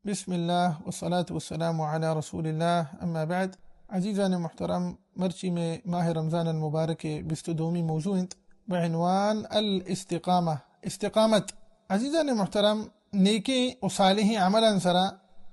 بسم اللہ والصلاة والسلام علی رسول اللہ، اما بعد۔ عزیزان محترم، مرچی میں ماہ رمضان المبارک بیست و دومی موضوع انت بعنوان الاستقامہ، استقامت۔ عزیزان محترم، نیکیں و صالحیں عملان سرا،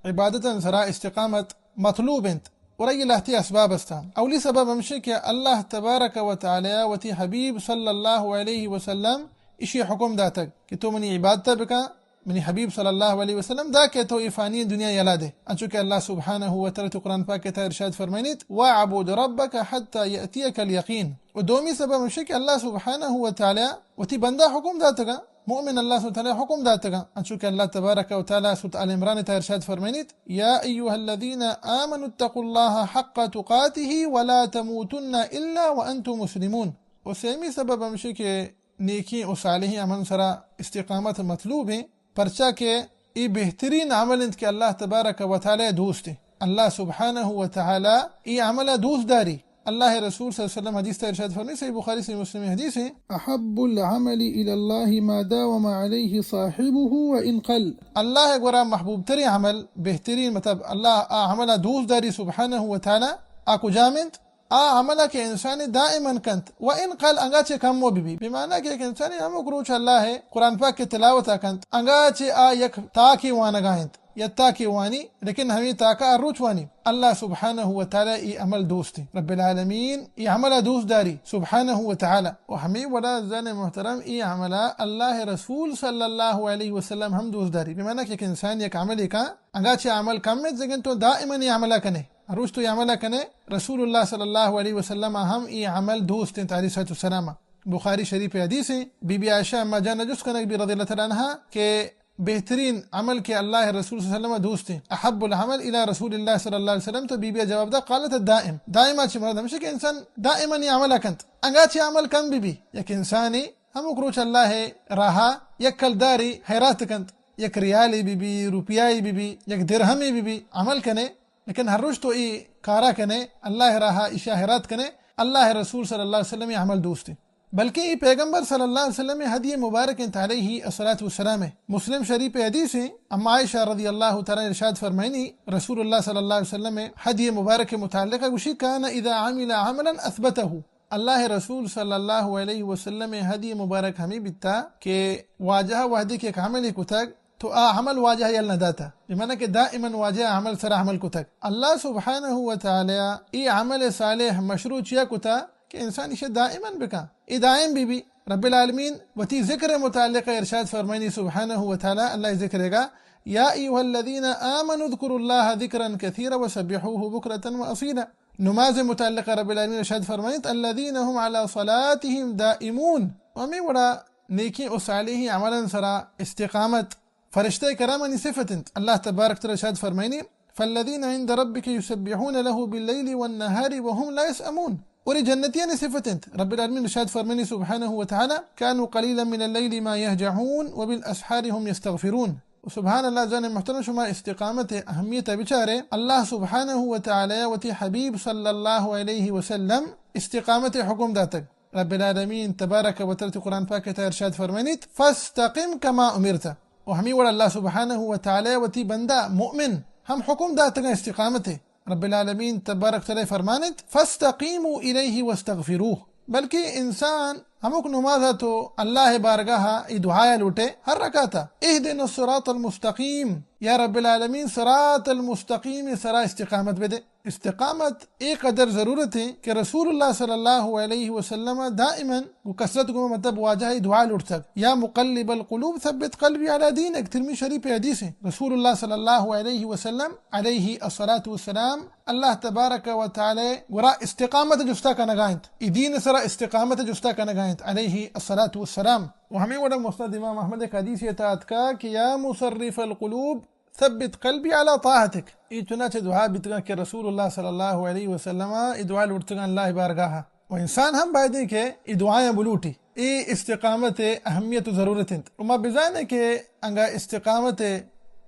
عبادتان سرا استقامت مطلوب انت۔ اور یہ لہتے اسباب استا۔ اولی سبب ہمشی کہ اللہ تبارک و تعالی وتی حبیب صلی اللہ علیہ وسلم اشی حکم داتگ کہ تو منی عبادت بکا، منی حبیب صلی اللہ علیہ وسلم، دا کہ تو ای فانی دنیا یلا دے۔ انچو کہ اللہ سبحانہ و تعالی تو قرآن پاک کے تہا ارشاد فرمائنیت، "واعبد ربک حتی یأتیک الیقین۔" و دومی سبب ہمشی کہ اللہ سبحانہ و تعالی وتی بندہ حکم داتگا، مؤمن اللہ سبحانہ و تعالی حکم داتگا، انچو کہ اللہ تبارک و تعالی سورۃ آل عمران تہا ارشاد فرمائنیت، "یا ایھا الذین آمنوا اتقوا اللہ حق تقاتہ ولا تموتن الا وانتم مسلمون۔" و سیمی سبب ہمشی کہ نیکیں و صالحیں عمل سرا استقامت مطلوب ہیں، پرچا کہ ای بہترین عمل انت کہ اللہ تبارک و تعالی دوست ہیں۔ اللہ سبحانہ و تعالی ای عمل دوست داری۔ اللہ رسول صلی اللہ علیہ وسلم حدیث تا ارشاد فرمی، صحیح بخاری، صحیح مسلم حدیث ہیں، "احب العمل الی اللہ ما داوم علیہ صاحبہ وان قل۔" اللہ گورا محبوب ترین عمل، بہترین، مطلب اللہ آ عمل دوست داری سبحانہ و تعالی، آ کجام انت؟ آ عمل کہ انسان دائما کنت، و ان قل، انگا چہ کم و ببی۔ بمعنی کہ یک انسان ہمک روچ اللہ قرآن پاک کے تلاوت کنت، انگا چہ آ یک تاکے وانگا انت، یک تاکے وانی، لیکن ہمیں تاکا ہر روچ وانی۔ اللہ سبحانہ و تعالی ای عمل دوست ہیں۔ رب العالمین ای عمل دوست داری سبحانہ و تعالی۔ و ہمیں وڑا زن محترم ای عمل اللہ رسول صلی اللہ علیہ وسلم ہم دوست داری۔ بمعنی کہ یک انسان یک عمل کا، انگا چہ عمل کم ہے، لیکن تو دائما ای عمل کنے۔ روچ تو ای عمل کنے، رسول اللہ صلی اللہ علیہ وسلم ہم ای عمل دوست ہیں، علیہ الصلوۃ والسلام۔ بخاری شریف حدیث ہیں، بی بی عائشہ اما جان جست کنگ بی رضی اللہ تعالی عنہا کہ بہترین عمل کہ اللہ رسول صلی اللہ علیہ وسلم دوست ہیں، احب العمل الی رسول اللہ صلی اللہ علیہ وسلم، تو بی بی جواب دا، قالت الدائم، دائما چی مراد ہمشی کہ انسان دائما ای عمل کنت، انگا چہ عمل کم بی بی، یک انسانی ہمک روچ اللہ راہا یک کلداری حیرات کنت، یک ریالی بی بی، روپیائی بی بی، یک درہمی بی بی، عمل کنے، لیکن ہر روچ تو ای کارا کنے، اللہ راہا ایشا حیرات کنے، اللہ رسول صلی اللہ علیہ وسلم ای عمل دوست ہیں۔ بلکہ ای پیغمبر صلی اللہ علیہ وسلم ہدی مبارک انت علیہ الصلوۃ والسلام ہے۔ مسلم شریف حدیث ہیں، اما عائشہ رضی اللہ تعالی ارشاد فرمائنی، رسول اللہ صلی اللہ علیہ وسلم ہدی مبارک متعلقہ گوشی، کان اذا عمل عملا اثبتہ۔ اللہ رسول صلی اللہ علیہ وسلم ہدی مبارک ہمیں بیتا کہ واجہ وحدی کے عمل کتگ، تو آ عمل واجہ یل نہ داتا، بمعنی کہ دائما واجہ عمل سر عمل کتگ۔ اللہ سبحانہ و تعالی ای عمل صالح مشروع چیا کتا کہ انسان اسے دائما بکا، ای دائم بی بی۔ رب العالمین وتی ذکر متعلق ارشاد فرمائنی سبحانہ و تعالی، اللہ ذکر گا، یا ایھا الذین آمنوا اذکروا اللہ ذکرا کثیرا وسبحوہ بکرة واصیلا۔ نماز متعلق رب العالمین ارشاد فرمائنی، الذین هم علی صلاتهم دائمون۔ و ہمیں وڑا نیکیں و صالحیں عملان سرا استقامت فرشتہ کرامانی صفت انت۔ اللہ تبارک تعالی ارشاد فرمائنی، فالذین عند ربک یسبحون له باللیل والنهار وهم لا یسأمون۔ اور یہ جنتیانی صفت انت۔ رب العالمین ارشاد فرمائنی سبحانہ و تعالی، کانوا قلیلا من اللیل ما یهجعون وبالاسحار هم یستغفرون۔ و سبحان اللہ، زن محترم، شما استقامت اہمیت بچارے۔ اللہ سبحانہ و تعالی وتی حبیب صلی اللہ علیہ وسلم استقامت حکم داتگ۔ رب العالمین تبارک و تعالی قرآن پاک تہا ارشاد فرمائنیت، فاستقم کما امرت۔ و ہمیں وڑ اللہ سبحانہ و تعالی وتی بندہ مؤمن ہم حکم داتگا استقامت۔ رب العالمین تبارک و تعالی فرمانیت، فاستقیموا الیہ واستغفروہ۔ بلکہ انسان ہمک نماز تو اللہ بارگاہ ای دعایا لوٹے، ہر رکعتا، اہدنا الصراط المستقیم، یا رب العالمین صراط المستقیم سرا استقامت بدے۔ استقامت اے قدر ضرورت ہے کہ رسول اللہ صلی اللہ علیہ وسلم دائما گو کثرت گو مطلب واجہ دعا لوٹتگ، یا مقلب القلوب ثبت قلبی علی دینک، ترمذی شریف حدیث ہے۔ رسول اللہ صلی اللہ علیہ وسلم علیہ الصلاۃ والسلام اللہ تبارک و تعالی گورا استقامت جستا کنگا انت، ای دین سرا استقامت جستا کنگا انت علیہ الصلاۃ والسلام۔ و ہمیں وڑا مسند امام احمد ایک حدیث یہ تھا اتکا کہ یا مصرف القلوب ثبت قلبی علی طاعتک۔ ای چنانچہ دعا بیتگا کہ رسول اللہ صلی اللہ علیہ وسلم ای دعا لوٹتگا اللہ بارگاہ۔ و انسان ہم بایدیں کہ ای دعایاں بلوٹی۔ ای استقامت اہمیت و ضرورت انت۔ و ما بزانیں کہ انگا استقامت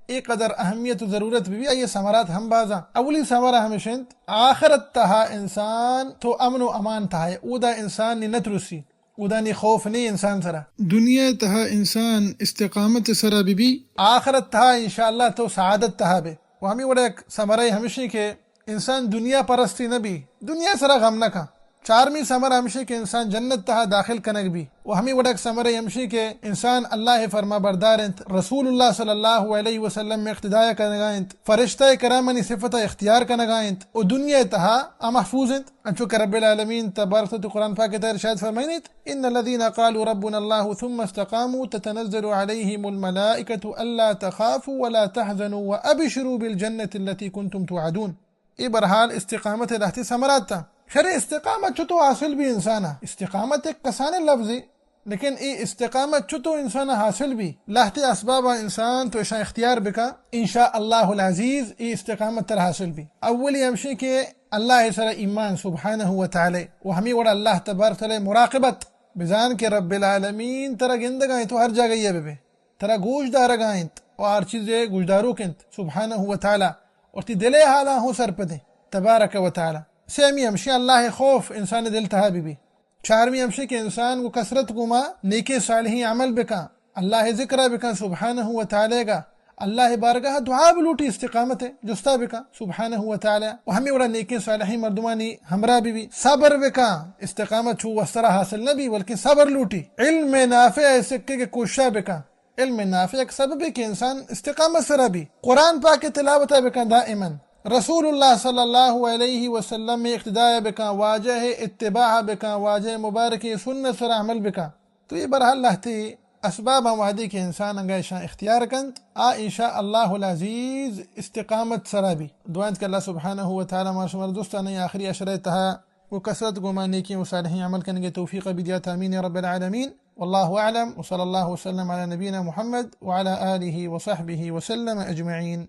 ای قدر اہمیت و ضرورت بی، بی آئی ثمرات ہم بازاں۔ اولی ثمرہ ہمیش انت، آخرت تہا انسان تو امن و امان تہا ہے، اودا انسان نی نترسی۔ اودانی خوف نی انسان سرا۔ دنیا تہا انسان استقامت سرا بی بی، آخرت تہا انشاءاللہ تو سعادت تہا بے۔ و ہمی وڑا یک ثمرہ ہمشی کہ انسان دنیا پرستی نہ بی، دنیا سرا غم نہ کن۔ چارمی ثمرہ ہمشی کہ انسان جنت تہا داخل کنگ بی۔ و ہمی وڑا یک ثمرہ ہمشی کہ انسان اللہ فرما بردار انت، رسول اللہ صلی اللہ علیہ وسلم اقتداء کنگا انت، فرشتہ کرامانی صفت اختیار کنگا انت و دنیا تہا محفوظ انت۔ انچو کہ رب العالمین تبارک و تعالی قرآن پاک تہا ارشاد فرمائنیت، ان الذين قالوا ربنا الله ثم استقاموا تتنزل عليهم الملائكة الا تخافوا ولا تحزنوا وابشروا بالجنة التي كنتم توعدون۔ اے بہرحال استقامت لہتے ثمرات تا۔ شر استقامت چطو حاصل بی انسانا؟ استقامت ایک کسانیں لفظے، لیکن اے استقامت چطو انسانا حاصل بی؟ لہتے اسبابا انسان تو اشان اختیار بکا، انشاءاللہ العزیز اے استقامت تر حاصل بی۔ اولی ہمشی کہ اللہ سر ایمان سبحانہ و تعالی و ہمی وڑا اللہ تبارک و تعالی مراقبت، بزان کہ رب العالمین ترا گندگا انت، تو ہر جاگہ یہ ببے، ترا گوش دارگا انت و ہر چیزے گوشداروک انت سبحانہ و تعالی، اور تی دلے حالا ہوں سرپدیں تبارک و تعالی۔ سیمی ہمشی اللہ خوف انسان دل تہا بی بی۔ چارمی ہمشی کہ انسان گو کثرت گوما نیکیں صالحیں عمل بکن، اللہ ذکرہ بکن سبحانہ و تعالی گا، اللہ بارگاہ دعا بلوٹی، استقامت جستا بکن سبحانہ و تعالی، و ہمی وڑا نیکیں صالحیں مردمانی ہمراہ بی بی۔ صبر بکن، استقامت چو وسترا حاصل نہ بی بلکہ صبر لوٹی۔ علم نافع سکے کے کوششا بکن، علم نافع یک سببے کہ انسان استقامت سرا بی۔ قرآن پاک تلاوتا بکن دائما۔ رسول اللہ صلی اللہ علیہ وسلم اقتداء بکن، واجہ اتباع بکن، واجہ مبارک سنت سرا عمل بکن۔ تو یہ بہرحال لہتے اسباب ہم وہدے کہ انسان انگا اشان اختیار کنت، آ انشاءاللہ العزیز استقامت سرا بی۔ دعا انت کہ اللہ سبحانہ و تعالی ما شمار دوستان آخری عشرہ تہا و کثرت گوما نیکیں و صالحیں عمل کنگے توفیق بدیات، آمین یا رب العالمین۔ واللہ اعلم، وصلی اللہ وسلم علی نبینا محمد وعلی آلہ وصحبہ وسلم اجمعین۔